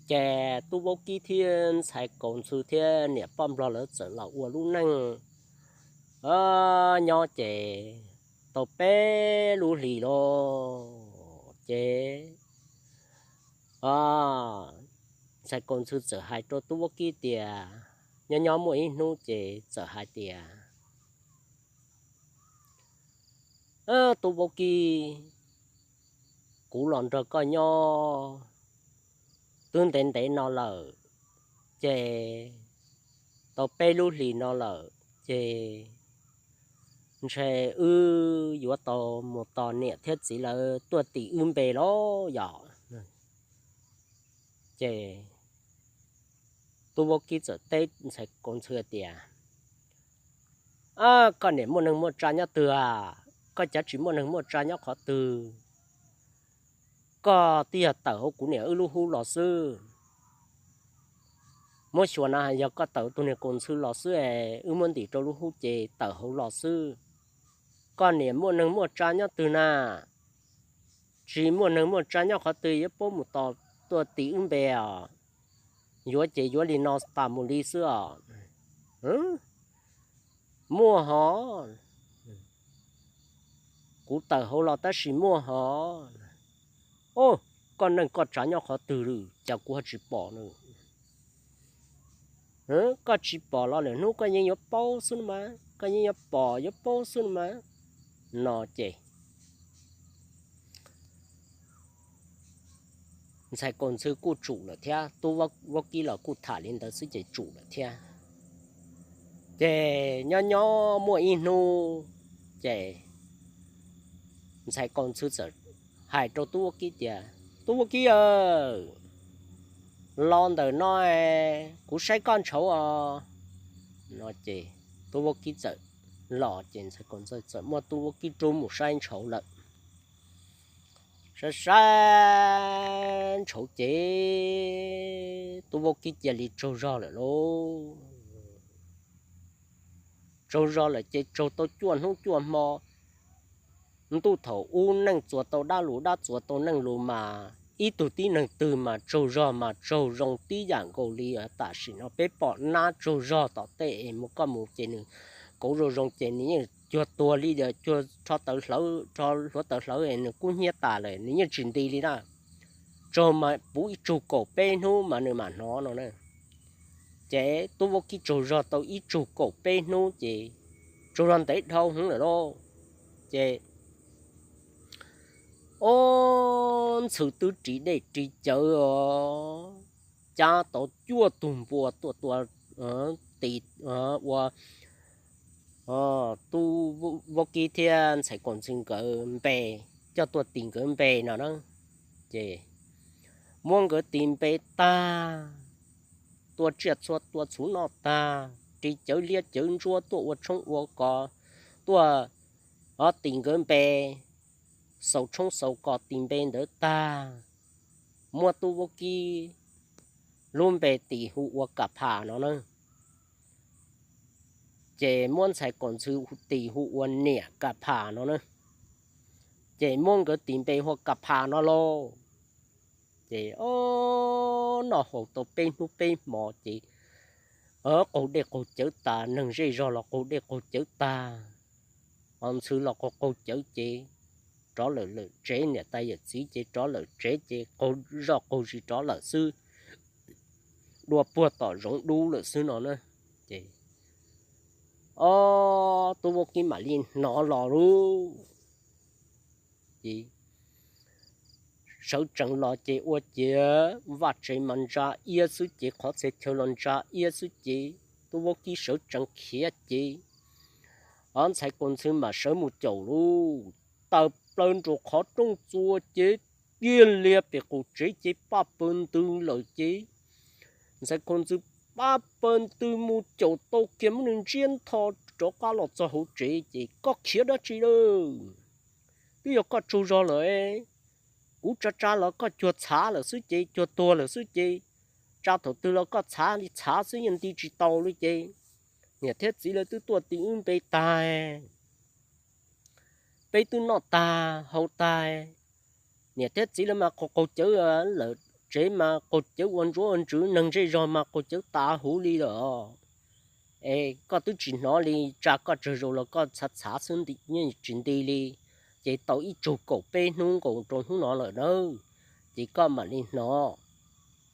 Ces tub vaub kib thiab ntxhais kaus ntxhw thiab niam poj nplog lawv txawm los ua lub neej nyob ces tau peb lub hlis los ces ntxhais kaus ntxhw txawm hais rau tub vaub kib tias, nyob nyob muaj ib hnub ces txawm hais tias, tub vaub kib, kuv los nrog koj nyob twb ntev ntev no lawm, ces tau peb lub hlis no lawm, ces ntshe wb yuav tau mus tos niam thiab txiv lawv tuaj tis wb npe los yom. Ces tub vaub kib txawm teb ntxhais kaus ntxhw tias, koj niam muaj neeg muaj tsa nyob twg a? Koj cav tsis muaj neeg muaj tsa nyob qhov twg? Koj twb yog tawm hauv kuv niam wb lub hub los xwb. Muab xyuas na, yog koj tawm tus niag kaus ntxhw los xwb es wb muab ntim rau lub hub ces tawm hauv los xwb. Koj niam muaj neeg muaj tsa nyob twg na? Tsis muaj neeg muaj tsa nyob qhov twg yuav paub mus tos tuaj tis wb npe os. Yuav ces yuav li no tas mus li xwb os. Muaj hov, kuv tawm hauv los tab sis muaj hov. Koj neej koj tsa nyob qhov twg lawm cas kuv ho tsis pom na? Koj tsis pom los lwm hnub koj yeej yuav paub xwb no mas, koj yeej yuav pom yuav paub xwb no mas. No ces ntxhais kaus ntxhw kuj tsum lawm thiab, tub vaub kib los kuj tham li ntawd xwb ces tsum lawm thiab. Ces nyob nyob muaj ib hnub ces ntxhais kaus ntxhw txawm hais rau tub vaub kib tias, tub vaub kib aw, los ntawm no kuv saib koj ntshauv os. No ces tub vaub kib txawm los ces ntxhais kaus ntxhw txawm muab tub vaub kib rub mus saib ntshauv lawm. Saib saib ntshauv ces tub vaub kib cia li tsaug zog lawm lauj. Tsaug zog lawm ces tsaug tau cuaj hnub cuaj hmo. Ntuj thaum ub neej txuas tau dab lus dab txuas tau neej lus mas ib tug tib neeg twg mas tsaug zog mas tsaug zoo tib yam nkaus li. Tam sim no peb pom nab tsaug zog tom tej es mus koj mus ces nws kauv zoo zoo ces nws yeej cuag tuag li, cuag rho tawv hlawv, rho hluav taws hlawv es nws kub hnyiab tas lawm nws yeej tsis nti li na. Tsaug mas puv ib tsug kaum peb hnub mas nws mam hnov no na. Ces tub vaub kib tsaug zog tau ib tsug kaum peb hnub ces tsaug zog ntev dhau hwv lawm lauj. Ces ob ntxhw twb ris dej ris cawv os, cab tau cuaj tug npua tuaj tua tis ua tub vaub kib thiab ntxhais kaus ntxhw nkawd npe, coj tuaj tis nkawd npe no na. Ces muab nkawd tis npe tag, tua tsiaj txhua tua txhuv noj tag, ris cawv liab cawv ntsuab tuaj ua tshoob ua kos, tuaj tis nkawd npe, xaus tshoob xaus kos tis npe ntawd tag, muab tub vaub kib lub npe tis hu ua Kam Phas no na. Ces muab ntxhais kaus ntxhw tis hu ua niam Kam Phas no na. Ces muab nkawd tis npe hu ua Kam Phas no lauj. Ces o, noj haus tau peb hnub peb hmo ces qaug dej qaug cawv tas, neeg zej zog los qaug dej qaug cawv tag, o ntxhw los qaug qaug cawv ces rov lawm lawm tsev, niam tais yawm txiv ces rov lawm tsev ces qaug zoj qaug zis rov lawm xwb, dua puag tom zoov dub lawm xwb no na. Ces o, tub vaub kib mam li hnov los lauj. Ces sawv tsees los ces ua ciav vaj tsev mas ntsa iab xwb ces qhov txhia chaw los ntsa iab xwb ces tub vaub kib sawv tsees khiav ces o ntxhais kaus ntxhw mam sawv mus caum lauj. Tawm plaws nraum qhov rooj txua ces tiag lias pem qaum tsev ces paj paws ntws lawm ces ntxhais kaus ntxhw paj paws ntws mus caum tau kiag muab nws ntsiab ntho rov qab los txog hauv tsev ces, koj khiav dab tsi lawm? Twb yog koj tsaug zog lawm, kuv tsa tsa los koj cuag txhav lawm xwb ces, cuag tuag lawm xwb ces, tsa thaum twg los koj txhav li txhav xwb yeej nti tsis tau li ces, niam thiab txiv lawv twb tuaj tis wb npe tag, peb twb noj tag haus tag, niam thiab txiv lawv mas qaug qaug cawv lawm, tsev mas qaug cawv ua ntsuav ua ntsws, neeg zej zog mas qaug cawv tas huv li lawm. Es koj twb tsis hnov li, tsa koj tsawg zaus los koj txhav txhav xwb, tsis nti li. Ces tau ib tsug kaum peb hnub nkaus rau hnub no lawm na, ces koj mam li hnov.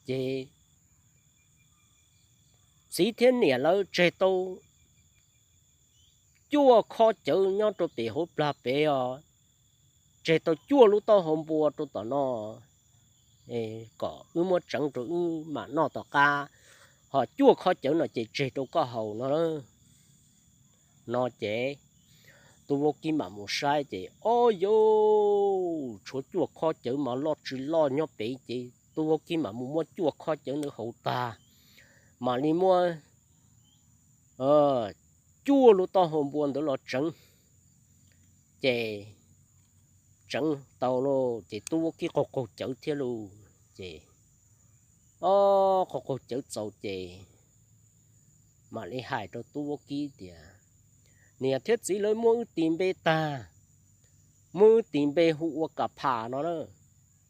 Ces txiv thiab niam lawv tseg tau cuaj khob cawv nyob rau pem hauv plag pem os, tseg tau cuaj lub taub hau npua rau tom no, kom wb muab tseev rau wb mam noj tom qab, ho cuaj khob cawv no ces tseg rau koj haus no. No ces tub vaub kib mam mus saib ces, o yauj, tshuav cuaj khob cawv mas loj tsis loj nyob pem, ces tub vaub kib mam mus muab cuaj khob cawv ntawd haus tag, mam li muab cuaj lub taub hau npua ntawd los tseev. Ces tseev tau lauj, ces tub vaub kib qaug qaug cawv thiab lauj. Ces o, qaug qaug cawv txaus ces mam li hais rau tub vaub kib tias, niam thiab txiv lawv muab wb tis npe tag, muab wb tis npe hu ua Kas Phas no na,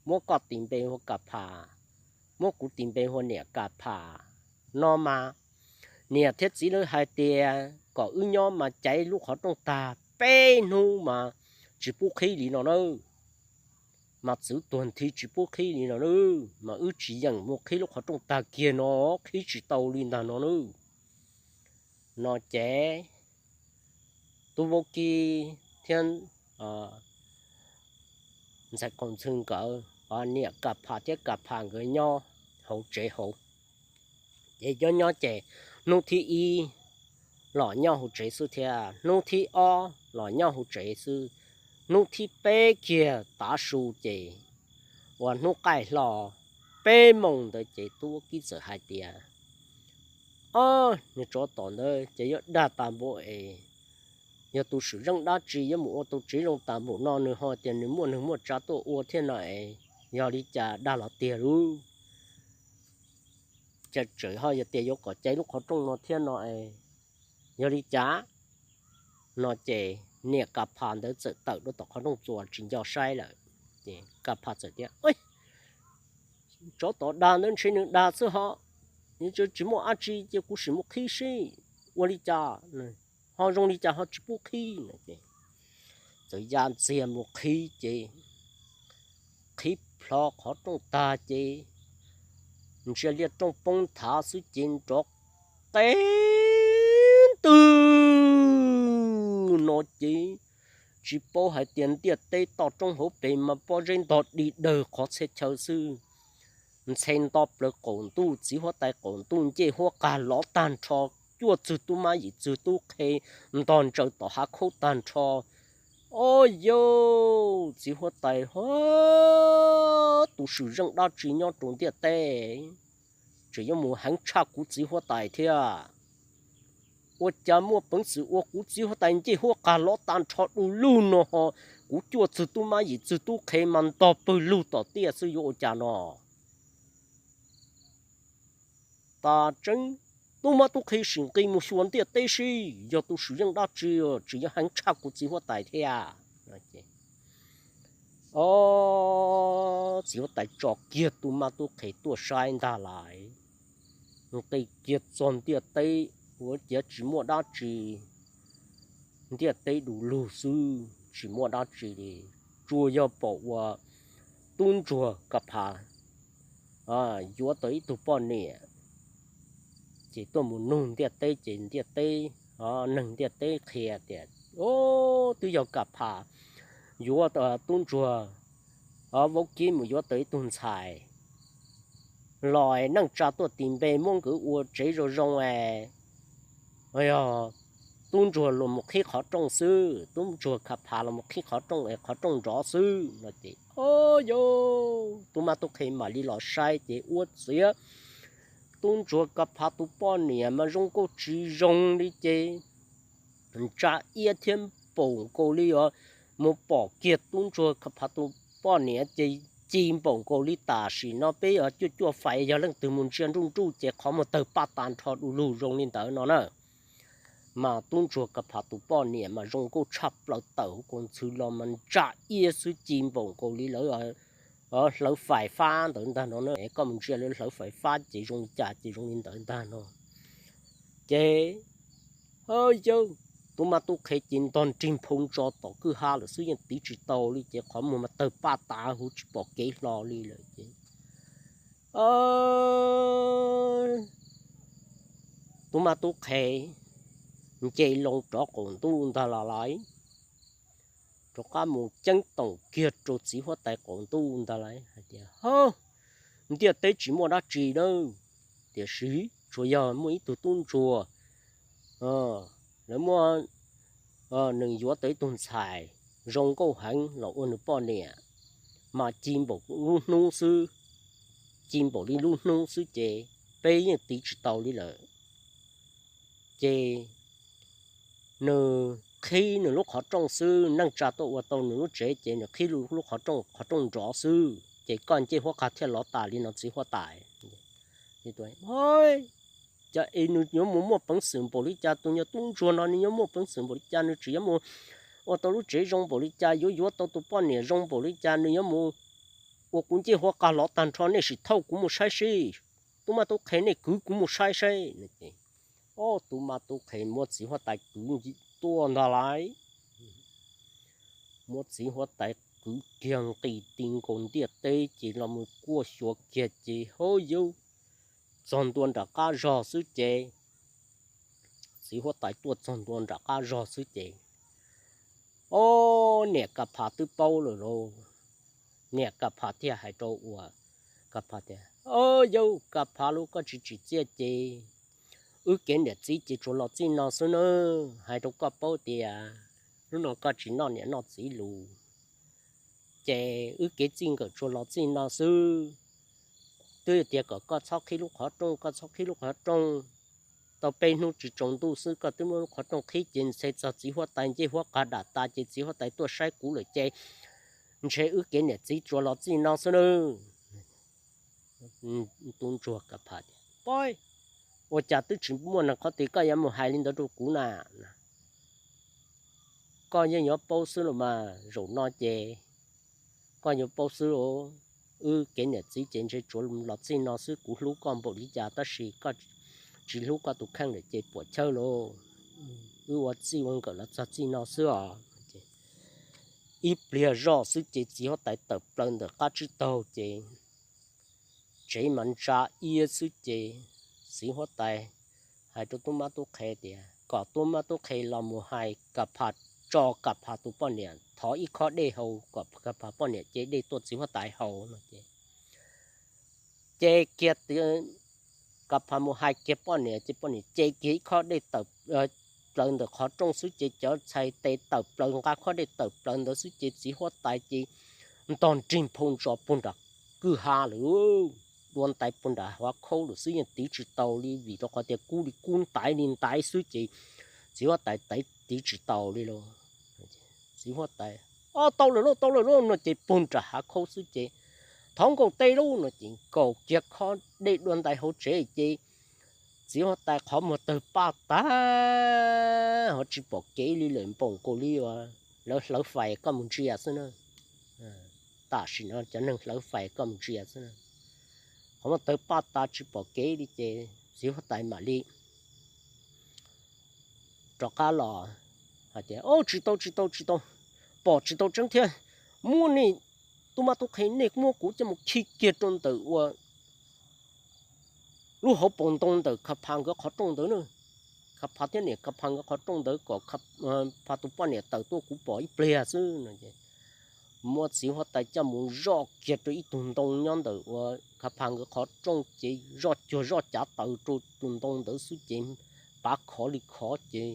muab koj tis npe hu ua Kas Phas, muab kuv tis npe hu ua niam Kas Phas no mas, niam thiab txiv lawv hais tias kom wb nyob mas caiv lub qhov rooj tag peb hnub mas tsis pub qhib li no na, mas txwv tuag nthi tsis pub qhib li no na, mas wb tsis yeem mus qhib lub qhov rooj tag kiag no, qhib tsis tau li ntag no na. No ces tub vaub kib thiab ntxhais qaum ntxhw nkawd, niam Kas Phas thiab Kas Phas nkawd nyob hauv tsev hauv. Ces nyob nyob ces hnub thib ib los nyob hauv tsev xwb thiab, hnub thib ob los nyob hauv tsev xwb, hnub thib peb kiag tav su ces ua hnub qaij hlo peb moos ntawd ces tub vaub kib txawm hais tias, o, nws tsov tom ntawd ces yuav dag tas npaum es, yog tus swm zeej dab tsi yuav mus ua tau tsev zoo tas npaum no, nws ho tias nws muaj neeg muaj tsav tuaj ua thiab no es, yog li cas dag los tiag lauj? Cas tseem ho yog tias yuav kom caiv lub qhov rooj no thiab no es, yog li cas? No ces niam Kas Phas ntawd txawm tawm rau tom qhov rooj txuas tsis nco saib lawm. Ces Kas Phas txawm tias, tsov tom dag ntawd ntshe nws dag xwb ho, tsis muaj dab tsi ces kuv sim mus qhib seb ua li cas, ho zoo li cas ho tsis pub qhib. Txawm ya ntxiag mus qhib ces qhib plho qhov rooj tag ces ntsia liaj rooj poob nthav xwb ces nrov qeeb ntwg no ces tsis paub hais tias ntiaj teb toj roob hauv pes mas pob zeb ntog dig dawg qhov txhia chaw xwb. Ntxhe nto plaws qaum ntuj, txiv huab tais qaum ntuj ncej huab qag lov tag nrho, cuaj txwg tub mab yim txwg tub qhe ntog ntsaws tom hav khaub tag nrho. O yauj, txiv huab tais ho, tus swm zeej dab tsi nyob rau ntiaj teb tseem yuav mus heev tshaj kuv txiv huab tais thiab? Ua cas muaj peev xwm ua kuv txiv huab tais ncej huab qag lov tag nrho du lug no ho, kuv cuaj txwg tub mab yim txwg tub qhe mas ntog pawg lug tom tiaj xwb yuav ua cas no? Tas tseeb, tub mab tub qhe sim nqis mus xyuas ntiaj teb seb yog tus swm zeej dab tsi tseem yuav heev tshaj kuv txiv huab tais thiab. O, txiv huab tais tso kiag tub mab tub qhe tuaj saib ntag lauj, nqis kiag txog ntiaj teb, ua ciav tsis muaj dab tsi, ntiaj teb du lug xwb tsis muaj dab tsi li, tsuas yog pom ua tub ntsuag Kas Phas yuav tau ib tug poj niam. Ces tuaj mus nug ntiaj teb ces ntiaj teb, neeg ntiaj teb qhia tias, o, twb yog Kas Phas yuav tub ntsuag Vaub Kib mus yuav tau ib tug ntxhais los, neej tsa tuaj tis npe muab nkawd ua tsev zoo zoo es, yog tub ntsuag los mus qhib qhov rooj xwb, tub ntsuag Kas Phas los mus qhib qhov rooj es qhov rooj nrov xwb no ces, o yauj, tub mab tub qhe mam li los saib ces ua ciav tub ntsuag Kas Phas tus poj niam mas zoo nkauj tsis zoo li ces ntsa iab thiab npaum nkaus li os. Mus pom kiag tub ntsuag Kas Phas tus poj niam ces ci npaum nkaus li tam sim no peb cuaj cuaj fais yog leej twg mus ntsia nruj nruj ces qhov muag tawg paj tas nrho du lug zoo li ntawd no na. Mas tub ntsuag Kas Phas tus poj niam mas zoo nkauj tshaj plaws, tawm hauv kaus ntxhw los mas ntsa iab xwb, ci npaum nkaus li lawv hlawv fais fab ntawd ntag no na, koj mus ntsia lawv hlawv fais fab ces zoo li cas ces zoo li ntawd ntag no. Ces, yawg, tub mab tub qhe ces ntog nrig nphau ntso tom kwj ha lawm xwb yeej tiv tsis tau li ces qhov muag mas tawg paj tav huv tsis pom kev hlo li lawm ces tub mab tub qhe nce loo rov qaum ntuj ntag los lawm, rov qab mus ceeb toom kiag rau txiv huab tais qaum ntuj ntag lawm hais tias, Hab, ntiaj teb tsis muaj dab tsi nawb, tiam sis tsuas yog muaj ib tug tub ntsuag, lawv muaj, nws yuav tau ib tug ntxhais zoo nkauj heev los ua nws poj niam, mas ci npaum lub hnub xwb, ci npaum li lub hnub xwb ces peb yeej tiv tsis tau li lawm. Ces nws qhib nws lub qhov rooj xwb, neej tsa tuaj ua tau nws lub tsev ces nws qhib lub qhov rooj, qhov rooj nrov xwb ces koj ncej huab qag thiaj lov tas li no txiv huab tais. Cas es nws yuav mus muaj peev xwm npaum li cas, tus nyuag tub ntsuag no nws yuav muaj peev xwm npaum li cas, nws tsis yuav mus ua tau lub tsev zoo npaum li cas, yuav yuav tau tus poj niam zoo npaum li cas, nws yuav mus ua kuv ncej huab qag lov tag nrho, nej sim thauj kuv mus saib seb, tub mab tub qhe nej kwv kuv mus saib seb. Ob tub mab tub qhe muab txiv huab tais kwv tuaj ntag lawm, muab txiv huab tais kwv kiag nqis ti nkaus ntiaj teb ces los mus kuaj xyuas kiag ces hab yawg, txog ntua nram qab zog xwb ces, txiv huab tais tuaj txog ntua nram qab zog xwb ces, ob, niam Ka Phas twb paub lawm lauj. Niam Ka Phas thiaj hais rau uas Ka Phas tias, Ob yawg Ka Phas lauj, koj tsis tsim txiaj ces wb kev niam txiv ces tsuas los txij no xwb nawb. Hais rau koj paub tias hnub no koj tsis noj niam noj txiv lus ces wb kev txij nkawm tsuas los txij no xwb. Twb tias kom koj txhob qhib lub qhov rooj, koj txhob qhib lub qhov rooj. Tau peb hnub tsis tsaus ntuj xwb koj twb muab lub qhov rooj qhib ces ntshe txog txiv huab tais ncej huab qag dam tas ces txiv huab tais tuaj saib kuv lawm ces ntshe wb kev niam txiv tsuas los txij no xwb nawb. Tub ntsuag Ka Phas tias, Pab, ua cas twb tsis muaj neeg qhov twg koj yuav mus hais li ntawd rau kuv na? Koj yeej yuav paub xwb los mas, zaum no ces koj yuav paub xwb lauj. Wb kev niam txiv ces ntshe tsuas los txij no xwb, kuv hlub koj npaum li cas tab sis koj tsis hlub koj tus kheej lawm ces puam chawj lauj. Wb ua txij ua nkawm los txog txij no xwb os. Ib pliag zoj xwb ces txiv huab tais tawm plaws ntawm qab tsib taug ces tsev mas ntsa iab xwb ces txiv huab tais hais rau tub mab tub qhe tias kom tub mab tub qhe los mus hais Ka Phas, tso Ka Phas tus poj niam thov ib khob dej haus kom Ka Phas poj niam ce dej tuaj txiv huab tais haus no ces, ce kiag, Ka Phas mus hais kiag poj niam ces poj niam ce kiag ib khob dej tawm plaws ntawm qhov rooj xwb ces cov txhais tes tawm plaws nqa khob dej tawm plaws ntawd xwb ces txiv huab tais ces ntog nrig nphau ntso puag nram kwj ha lawm, dua ntais puag nram hav khaub lawm xwb yeej tiv tsis tau li vim rau qhov tias kub li kub ntaiv li ntaiv xwb ces txiv huab tais tiv tsis tau li lauj. Txiv huab tais, Ob, tau lawm lauj, tau lawm lauj no ces puag nram hav khaub xwb ces thov nkaus tes lauj no ces nkaus kiag khob dej dua ntais hauv tsev ces txiv huab tais qhov muag tawg paj tag ho tsis pom kev li lawm, npaum nkaus li uas lawv hlawv fais koj mus ntsia xwb na. Tam sim no cov neeg hlawv fais koj mus ntsia xwb na. Qhov muag tawg paj tag tsis pom kev li ces txiv huab tais mam li rov qab los hais tias, Ob, tsis tau, tsis tau, tsis tau, pom tsis tau tseeb thiab. Muab nej tub mab tub qhe, nej muab kuv coj mus khi kiag rau ntawm uas lub hauv paus ntoo ntawm Ka Phas nkawd qhov rooj ntawd na. Ka Phas thiab niam Ka Phas nkawd qhov rooj ntawd kom Ka Phas tus poj niam tawm tuaj kuv pom ib pliag xwb no ces muab txiv huab tais coj mus zoj kiag rau ib tug ntoo nyob ntawm uas Ka Phas nkawd qhov rooj ces zoj cuag zoj cav taws rau tus ntoo ntawd xwb ces pav khov li khov ces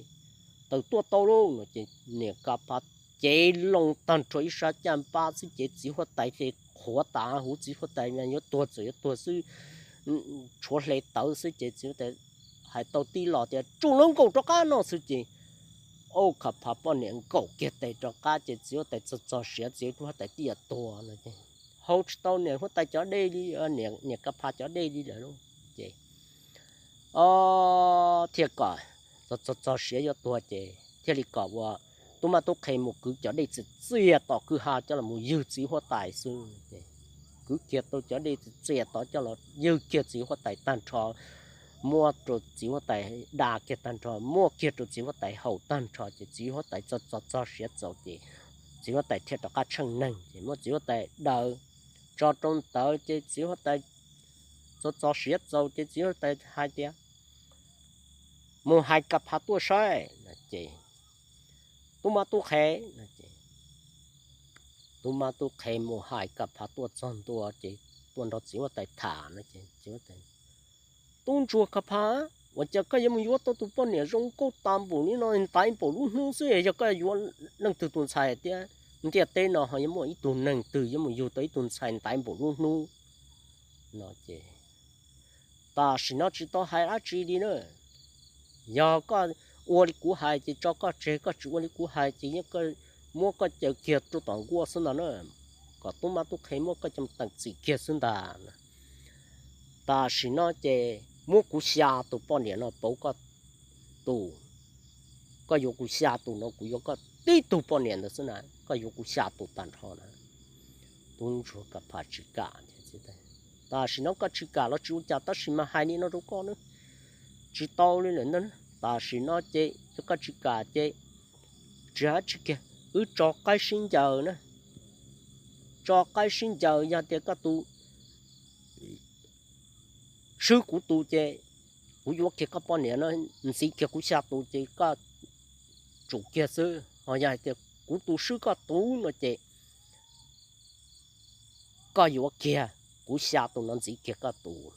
tawm tuaj tau lauj no ces niam Ka Phas cev loo tag nrho ib sab caj npab xwb ces txiv huab tais ces qhuav tas huv, txiv huab tais yuav tuag txawm yuav tuag xwb, tshuav hle tawv xwb ces txiv huab tais hais tau tib lo tias, Tsuj, lawv nkaum rov qab no xwb ces, ob, Ka Phas poj niam nkaum kiag tes rov qab ces txiv huab tais txog txog siav, txiv huab tais tib yam tuag no ces haus tsis tau niam huab tais cov dej li, niam Ka Phas cov dej li lawm lauj ces, ob, thiaj kom txog txog siav yuav tuag ces thiaj li kom ua tub mab tub qhe mus kwv cov dej txias txias tom kwj ha coj los mus ywg txiv huab tais xwb ces kwv kiag tau cov dej txias tod coj los ywg kiag txiv huab tais tag nrho, muab rau txiv huab tais da kiag tag nrho, muab kiag rau txiv huab tais haus tag nrho ces txiv huab tais txo txo txo siav txaus ces txiv huab tais thiaj rov qab tsheej neeg ces muab txiv huab tais daws tso rau ntawd ces txiv huab tais txo txo siav txaus ces txiv huab tais hais tias, mus hais Ka Phas tuaj saib no ces, tub mab tub qhe no ces, tub mab tub qhe mus hais Ka Phas tuaj txog ntua ces tuaj nrog txiv huab tais tham no ces, tub ntsuag Ka Phas, ua cas koj yuav mus yuav tau tus poj niam zoo nkauj tas npaum li no ntaiv npaum lub hnub xwb, yog koj yuav leej twg tus ntxhais thiab? Ntiaj teb no ho yuav muaj ib tug neeg twg yuav mus yug tau ib tug ntxhais ntaiv npaum lub hnub no ces, tam sim no tsis tau hais dab tsi li na. Yog koj ua li kuv hais ces tso koj tseg, koj tsis ua li kuv hais ces yeej muab koj caw kiag rau tom nkuaj xwb ntag na, kom tub mab tub qhe muab koj coj teem txim kiag xwb ntag. Tam sim no ces muab kuv xya tus poj niam no pauv koj tus, koj yuav kuv xya tus no kuv yuav koj tib tug poj niam ntawd xwb na, koj yuav kuv xya tus tag nrho na. Tub ntsuag Ka Phas tsis kam. Tam sim no koj tsis kam los tsis ua cas, tab sis mas hais li no rau koj na, tsis tau li lawm ntag. Tam sim no ces yog koj tsis kam ces tsis hais tsis kiag, wb tso qaib sib ncaws na, tso qaib sib ncaws, yog tias koj tus swb kuv tus ces kuv yuav kiag koj poj niam no, ntxiv kiag kuv xya tus ces koj tsum kiag xwb, ho yog hais tias kuv tus swb koj tus no ces koj yuav kiag kuv xya tus no ntxiv kiag koj tus.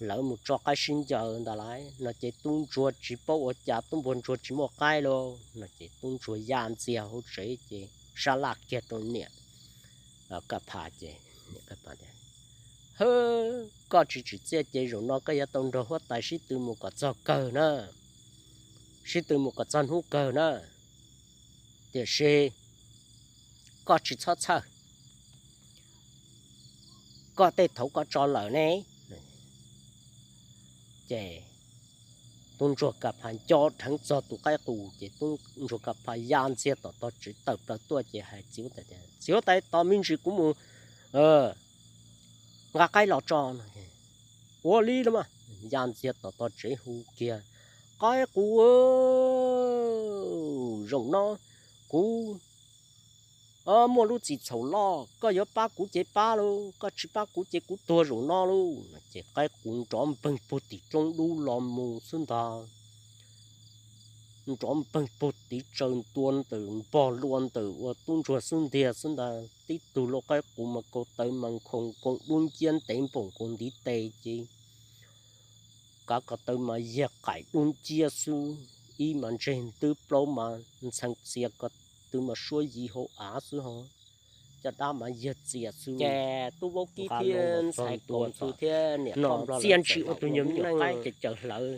Lawv mus tso qaib sib ncaws ntawd lawm no ces tub ntsuag tsis paub ua cas, tub npuag ntsuag tsis muaj qaib lauj no ces tub ntsuag ya ntxiag hauv tsev ces sab laj kiag rau niam Ka Phas ces, niam Ka Phas tias, hwb, koj tsis tsim txiaj ces zaum no koj yuav tau nrog huab tais sib tw mus kom txog kawg na, sib tw mus kom txog hnub kawg na, tiam sis koj tsis txhob txhawj, koj tej thaum koj tso lawm ne. Ces tub ntsuag Ka Phas nco dheev txog tus qaib qus ces tub ntsuag Ka Phas ya ntxiag tom tog tsev tawm plaws tuaj ces hais txiv huab tais tias, txiv huab tais, tos me ntsis kuv mus nqa qaib los tso no. Ua li los mas, ya ntxiag tom tog tsev hu kiag, qaib qus, zaum no kuv muaj lub txim txhaum loj, koj yuav pab kuv ces pab lauj, koj tsis pab kuv ces kuv tuag zaum no lauj. Ces qaib qus nrov npeeg puag tim roob dub los mus xwb ntag. Nrov npeeg puag tim tsaws ntua ntawm npog lua ntawm ua tub ntsuag xub ntiag xwb ntag. Tib tug lauj qaib qus mas ko taw mas nkhaus nkoos dub nciab ntev npaum nkaus ntiv tes ces kav ko taw mas yag qaim dub nciab xwb, ib mas ntseg ntwb, plaub mas ntxhee txias, ko tw mas suab yim hauv av xwb ho, caj dab mas yag txias xwb. Ces tub vaub kib thiab ntxhais kaus ntxhw thiab niam no txia ntshis ua tus nyuag me nyuam qaib ces caws hlawv,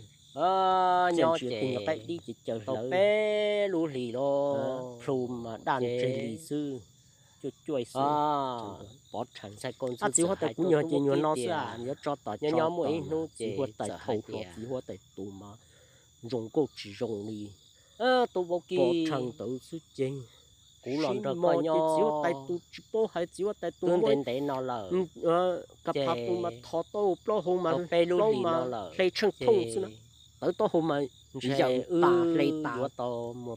txia ntshis ua tus nyuag qaib dib ces caws hlawv peb lub hlis los plhu mas daj ntseg li xwb, cuaj cuaj xwb. Pov rhees, txiv huab tais kuv nyuag ces nyuag no xwb, yuav tso tom nyob nyob muaj ib hnub ces txiv huab tais thau hlo txiv huab tais tus mas zoo nkauj tsis zoo li. Tub vaub kib, pov rhees ntawd xwb ces kuv los nrog koj nyob ces txiv huab tais tus tsis paub hais, txiv huab tais tus ntev ntev no lawm, Ka Phas tus mas thov tau plaub hau mas peb lub hlis no lawm, hle tsheej thooj xwb na. Tawv taub hau mas ntshe wb hle tas,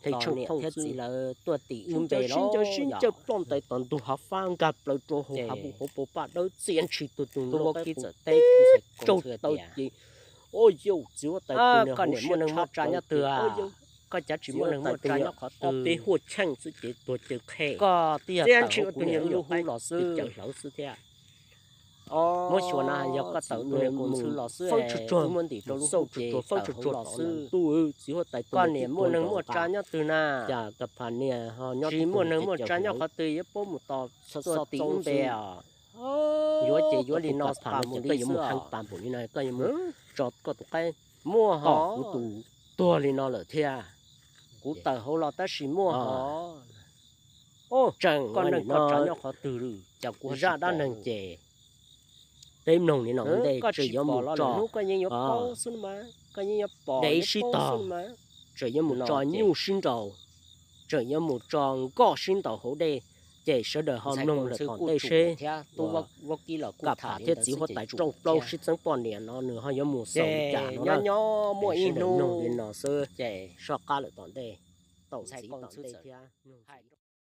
hle tsheej thooj thiab xwb. Txiv lawv tuaj tim wb npe los sib ncaws ploj ntais tom ntug hav fab nkag plaws rau hauv hav npuj hauv paus paj dawb, txia ntshis tus tus tub vaub kib txawm teb tsaug taw ces, o yauj, txiv huab tais tus niag hauv siab tshaj plaws ces, o yauj, koj cav tsis muaj neeg muaj tsa nyob qhov twg, peb huaj cheej xwb ces tuag caws qhe, koj tib yam tawm tus niag lub hub los xwb, caws hlawv xwb thiab. Muab xyuas na, yog koj tawm tus niag kaus ntxhw los xwb, fawb tsuag tsuag, muab ntim rau lub hub ces fawb tsuag tsuag los xwb. Koj niam muaj neeg muaj tsa nyob twg na? Cas Ka Phas niag ho nyob, tsis muaj neeg muaj tsa nyob qhov twg yuav paub mus tos tuaj tim wb npe os. Yuav ces yuav li no, pas mus li xwb, pas npaum li no koj yuav mus tso koj tus qaib, muaj ho kuv tus tuag li no lawm thiab. Kuv tawm hauv los tab sis muaj ho. Tseem koj neeg koj tsa nyob qhov twg, cas kuv zaj dab neeg ces peb mloog li no ua ntej, tseem yuav mus tso, dej sib tog, tseem yuav mus tso nyuj sib nraus, tseem yuav mus tso nkoj sib ntaus hauv dej, Ces sawv daws ho mloog lawm tom ntej seb Kam Pham thiab txiv huab tais rooj plaub sib txeeb poj niam no nws ho yuav mus xaus li cas no na. Sawv daws mloog li no xwb, soj qab lawm tom ntej, tau txiv tom ntej thiab.